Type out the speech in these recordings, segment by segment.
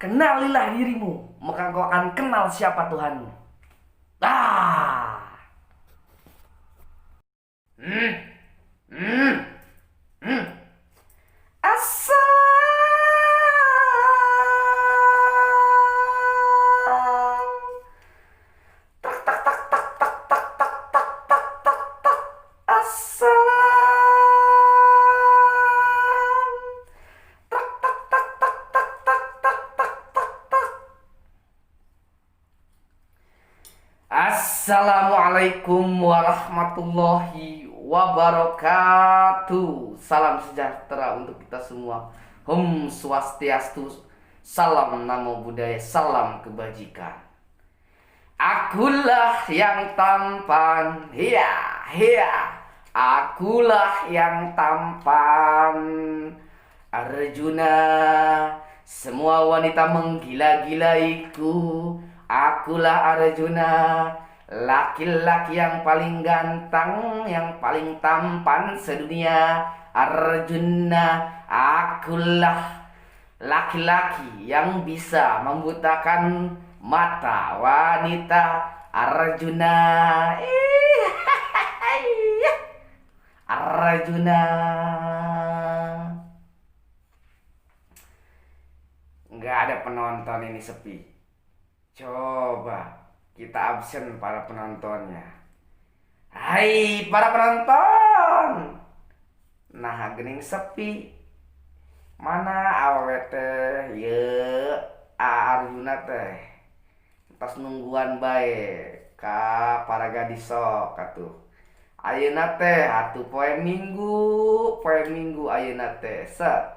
Kenalilah dirimu, maka kau akan kenal siapa Tuhanmu. Ah. Hmm. Hmm. Hmm. Assalam. Tak tak tak tak tak tak tak tak tak tak tak. Assalam. Tak tak tak tak tak tak tak tak tak tak. Assalamualaikum warahmatullahi wabarakatuh. Salam sejahtera untuk kita semua. Om Swastiastu. Salam namo buddhaya, salam kebajikan. Akulah yang tampan, hiya, hiya. Akulah yang tampan. Arjuna, semua wanita menggila-gilaiku. Akulah Arjuna, laki-laki yang paling ganteng, yang paling tampan sedunia. Arjuna, akulah laki-laki yang bisa membutakan mata wanita. Arjuna, Arjuna. Nggak ada penonton, ini sepi. Coba kita absen para penontonnya. Hai para penonton. Nah, gening sepi. Mana awewe teh? Ye, Arjuna teh. Tas nungguan bae ka para gadis sok atuh. Ayeuna teh atuh poe Minggu ayeuna teh set.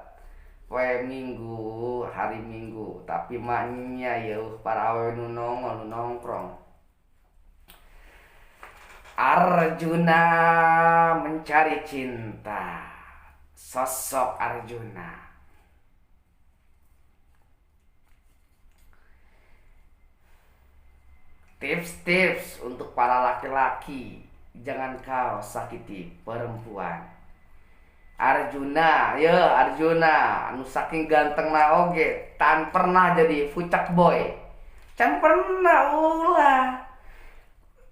Poe Minggu, hari Minggu, tapi maknya ya para awewe nu nongol, nu nongkrong. Arjuna mencari cinta. Sosok Arjuna. Tips-tips untuk para laki-laki, jangan kau sakiti perempuan. Arjuna, ya Arjuna, anu saking ganteng na oge, tan pernah jadi fucak boy. Can pernah ulah.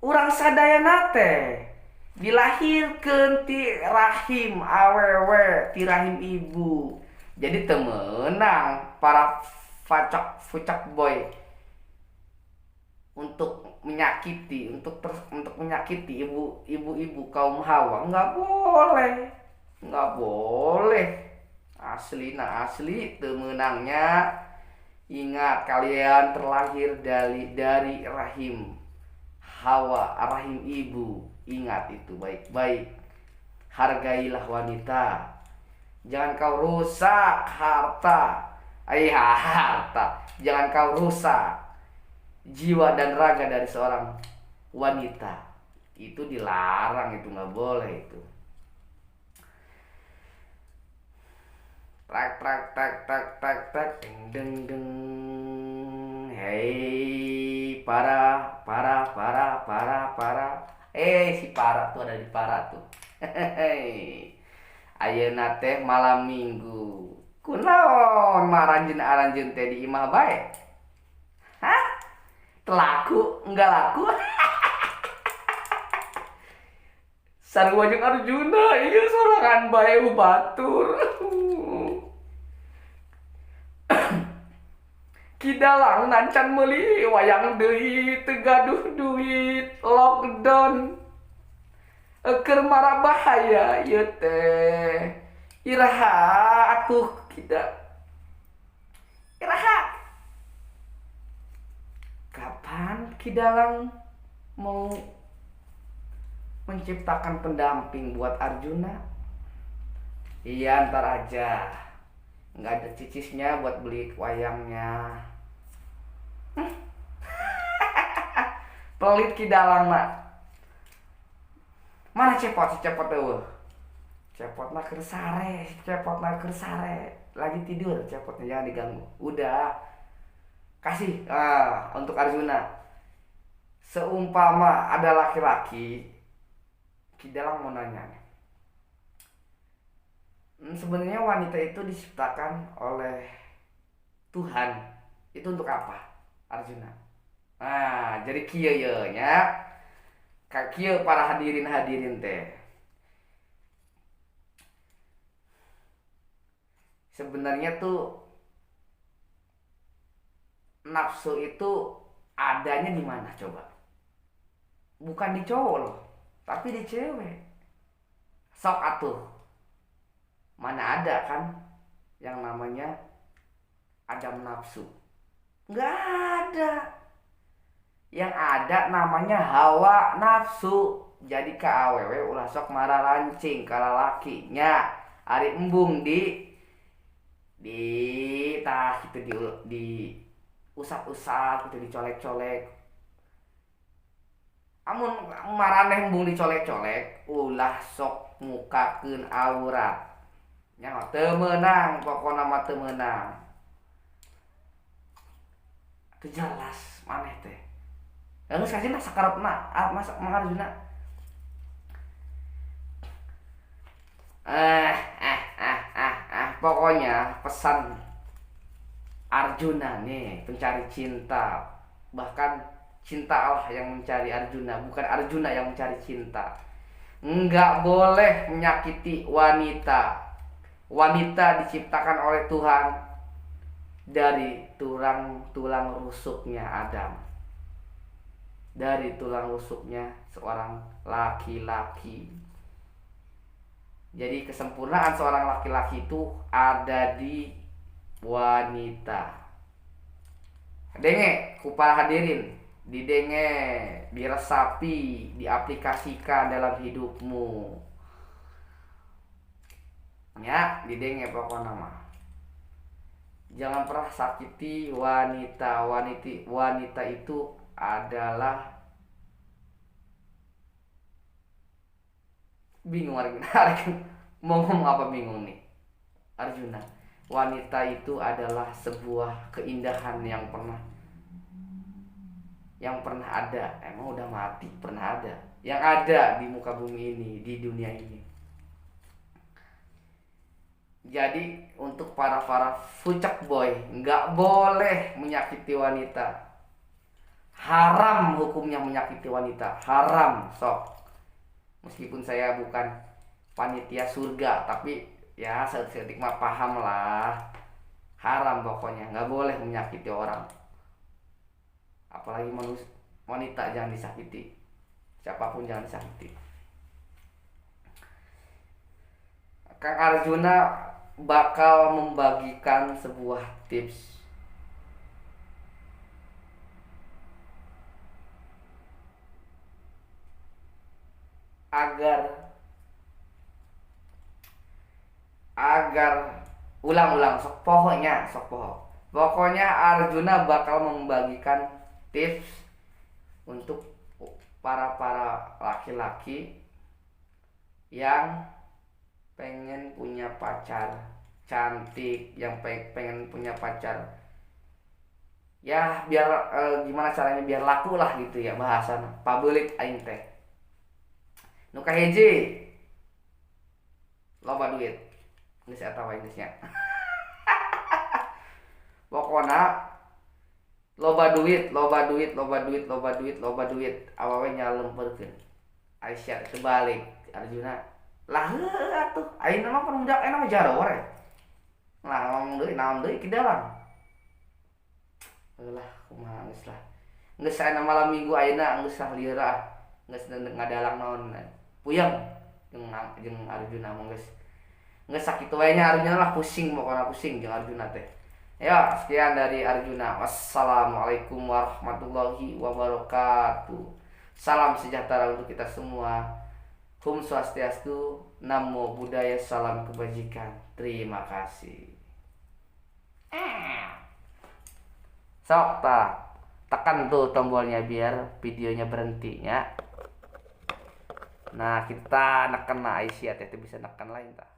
Urang sadayana teh dilahirkeun ti rahim awewe, ti rahim ibu. Jadi teu meunang para fucak boy untuk menyakiti, untuk menyakiti ibu-ibu kaum Hawa. Nggak boleh. Nggak boleh. Asli, nah asli teu meunangnya. Ingat, kalian terlahir dari rahim Hawa, rahim ibu. Ingat itu baik-baik. Hargailah wanita. Jangan kau rusak harta. Harta. Jangan kau rusak jiwa dan raga dari seorang wanita. Itu dilarang, itu nggak boleh itu. Tak tak tak tak tak tak, deng deng deng. Hei para para para para para. Si para tuh ada di para tuh. Hehehe. Ayeuna teh malam Minggu. Kunaon maranjeun-aranjeun teh di imah bae? Hah? Telaku enggak laku? Sarua jeung Arjuna, ieu sorangan bae batur. Kidalang nancan meuli wayang deui teu gaduh duit lockdown. Keur mara bahaya ieu teh. Iraha atuh kida. Iraha. Kapan Kidalang mau menciptakan pendamping buat Arjuna? Iya, ntar aja. Nggak ada cicisnya buat beli wayangnya. Pelit Kidalang nak. Mana cepot, si cepot tuh? Cepot nak keur sare, cepot nak keur sare. Lagi tidur cepotnya, jangan diganggu. Udah. Kasih untuk Arjuna. Seumpama ada laki-laki, Kidalang mau nanya nih. Sebenarnya wanita itu diciptakan oleh Tuhan. Itu untuk apa, Arjuna? Nah, jadi kieu ye nya. Ka kieu para hadirin-hadirin teh. Sebenarnya tuh nafsu itu adanya di mana coba? Bukan di cowok loh, tapi di cewek. Sok atuh. Mana ada kan yang namanya adam nafsu? Nggak ada. Yang ada namanya hawa nafsu. Jadi ka awewe ulah sok marah lancing ka lalaki nya. Ari embung di tah gitu di usap-usap gitu, dicolek-colek. Amun maraneh embung dicolek-colek ulah sok mukakeun aurat. Nya teu meunang, pokona mah teu meunang. Teu jelas maneh teh. Geus kasih sakarepna Mas Mang Arjuna. Pokoknya pesan Arjuna nih, pencari cinta. Bahkan cinta Allah yang mencari Arjuna, bukan Arjuna yang mencari cinta. Nggak boleh menyakiti wanita. Wanita diciptakan oleh Tuhan dari tulang-tulang rusuknya Adam. Dari tulang rusuknya seorang laki-laki. Jadi kesempurnaan seorang laki-laki itu ada di wanita. Denge, ku para hadirin, didenge, diresapi, diaplikasikan dalam hidupmu. Ya, didenge pokoknya mah. Jangan pernah sakiti wanita. Wanita itu adalah bingung Arjuna. Mau ngomong apa bingung nih Arjuna. Wanita itu adalah sebuah keindahan yang pernah ada. Emang udah mati, pernah ada. Yang ada di muka bumi ini, di dunia ini. Jadi untuk para fucek boy, nggak boleh menyakiti wanita. Haram hukumnya menyakiti wanita, haram sok. Meskipun saya bukan panitia surga, tapi ya sedetik mah paham lah. Haram pokoknya, nggak boleh menyakiti orang. Apalagi wanita jangan disakiti. Siapapun jangan disakiti. Kang Arjuna bakal membagikan sebuah tips agar ulang-ulang sok pokoknya pokoknya Arjuna bakal membagikan tips untuk para laki-laki yang pengen punya pacar cantik, yang pengen punya pacar ya biar gimana caranya biar laku lah gitu ya, bahasan publik aing teh. Nu kahiji loba duit, geus eta wae geus nya. Pokona loba duit, loba duit, loba duit, loba duit, loba duit, awewe nyalemperkeun. Aisyah kebalik Arjuna. Lah heuh atuh, ayeuna mah pemuda ayeuna mah jarore. Lah ngomong deui naon deui ki dalang. Heuh lah kumaha geus lah. Geus ayeuna malam minggu ayeuna geus lah lieur ah. Geus ngadalang naon. Puyeng jeung Arjuna mah geus. Geus sakitu wae nya Arjuna lah, pusing pokona pusing jeung Arjuna teh. Ya, sekian dari Arjuna. Wassalamualaikum warahmatullahi wabarakatuh. Salam sejahtera untuk kita semua. Hum Swastiastu, Namo Buddhaya, salam kebajikan. Terima kasih. Sok ta, tekan tuh tombolnya biar videonya berhenti ya. Nah, kita neken Aisyah teh bisa neken lain tah.